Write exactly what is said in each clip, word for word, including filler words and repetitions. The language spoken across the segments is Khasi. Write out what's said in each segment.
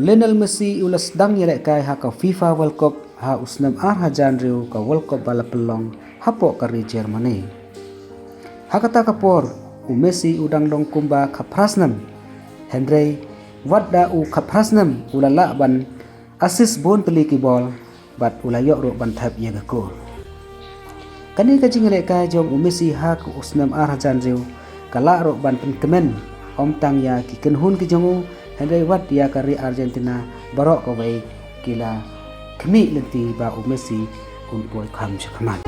Lionel Messi u la sdang ïalehkai ha ka FIFA World Cup ha u snem ar hajar hynriew, ka World Cup ba la pynlong hapoh ka ri Germany. Ha kata ka por u Messi u dang long kumba khatphra snem. Hynrei wat da u khatphra snem u la lah ban assist bun tylli ki bol bad u la ïoh ruh ban thep ïa ka goal. Kane ka jingïalehkai jong u Messi ha ka u snem ar hajar hynriew ka lah ruh ban pynkmen ym tang ïa ki kynhun ki jong u, hynrei wat ïa ka ri Argentina baroh kawei ki la khmih lynti ba u Messi un poi kham sha khmat.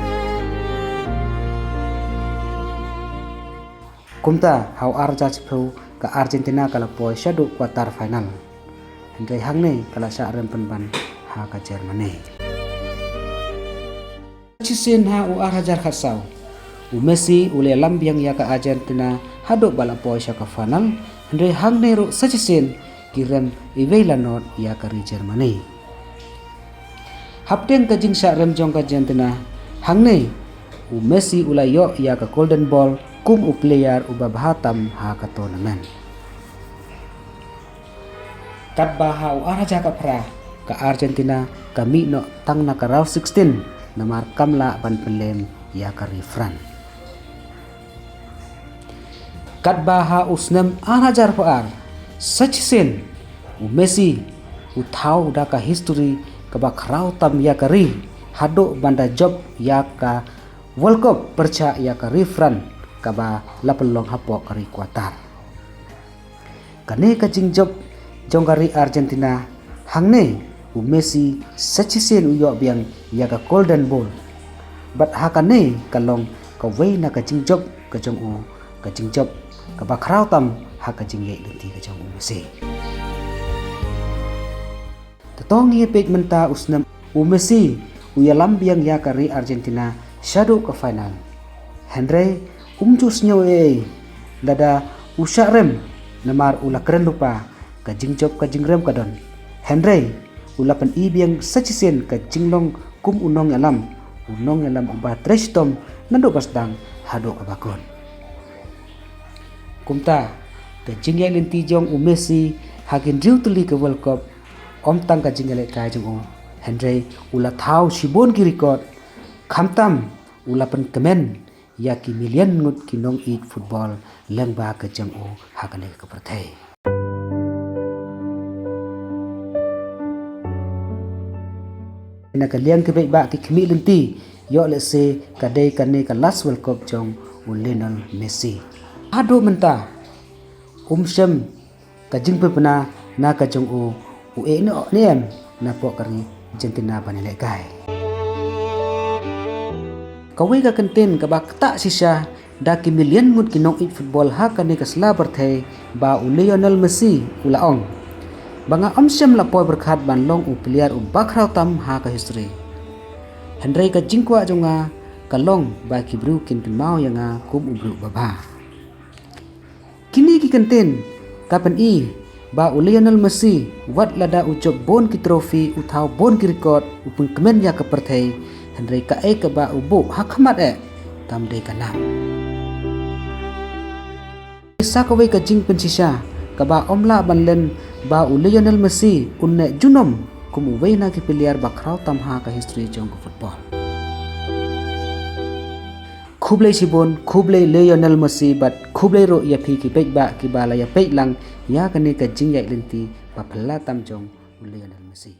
Kumta ha u ar hajar shiphew ka Argentina ka la poi shaduh quarter final. Hynrei hangne ka la shah rem pynban ha ka Germany. Shisien ha u ar hajar khatsaw u Messi u la ïalam biang ïa ka Argentina haduh ba la poi sha ka final. Hynrei hangne ruh sa shisien ki rem iwei la not ïa ka ri Germany. Hapdeng ka jingshah rem jong ka Argentina, hangne u Messi u la ïoh ïa ka Golden Ball kum u player uba bha tam ha ka tournament. Katba ha u ar hajar khatphra ka Argentina ka mih noh tang na ka round sixteen namar kam lah ban pynlem ïa ka ri France. Katba ha u snem ar hajar arphew ar sa shisien u Messi u thaw da ka history kaba khraw tam ïa ka ri haduh ban da jop ïa ka World Cup pyrshah ïa ka ri France kaba la pynlong hapoh ka ri Qatar. Kane ka jingjop jong ka ri Argentina, hangne u Messi sa shisien u ïoh biang ïa ka Golden Ball. Bad ha kane ka long kawei na ka jingjop ka jong u, ka jingjop kaba khraw tam ha ka jingïaid lynti ka jong u Messi. Te to ngi peit mynta u snem u Messi u ïalam biang ïa ka ri Argentina shaduh ka final. Hynrei um ju sngew ei ei lada u shah rem namar u la kren lypa, ka jingjop ka jingrem ka don. Hynrei u la pyni biang sa shisien ka jinglong kum u nongïalam, u nongïalam uba trei shitom naduh ba sdang haduh kaba kut. Kumta ka jingïaid lynti jong u Messi ha ki hynriew tylli ka World Cup ym tang ka jingïalehkai jong u, hynrei u la thaw shibun ki record, khamtam u la pynkmen ïa ki million ngut ki nongïeit football lyngba ka jong u ha kane ka pyrthei. Na ka liang ki paidbah ki khmih lynti ïoh lehse ka dei kane ka last World Cup jong u Lionel Messi. Haduh mynta um shem ka jingpynbna na ka jong u, u eh ne em napoh ka ri Argentina ban ïalehkai. Kawei ka kyntien kaba ktah shisha da ki million ngut ki nongïeit football ha kane ka sla pyrthei ba u Lionel Messi u la ong ba nga ym shem la poi pyrkhat ban long u player uba khraw tam ha ka history. Hynrei ka jingkwah jong nga ka long ba ki briew kin kynmaw ïa nga kum u briew uba bha. Kine ki kyntien ka pyni ba u Lionel Messi wat lada u jop bun ki trophy, u thaw bun ki record, u pynkmen ïa ka pyrthei, hynrei kaei kaba u buh ha khmat eh kam dei ka nam. Sa kawei ka jingpynshisha kaba ym lah ban len ba u Lionel Messi un neh junom kum uwei na ki player ba khraw tam ha ka history jong ka football. Khublei shibun, khublei Lionel Messi bad khublei ruh ïa phi ki paidbah kiba la ïa peit lang ïa kane ka jingïaid lynti ba phylla tam jong u Lionel Messi.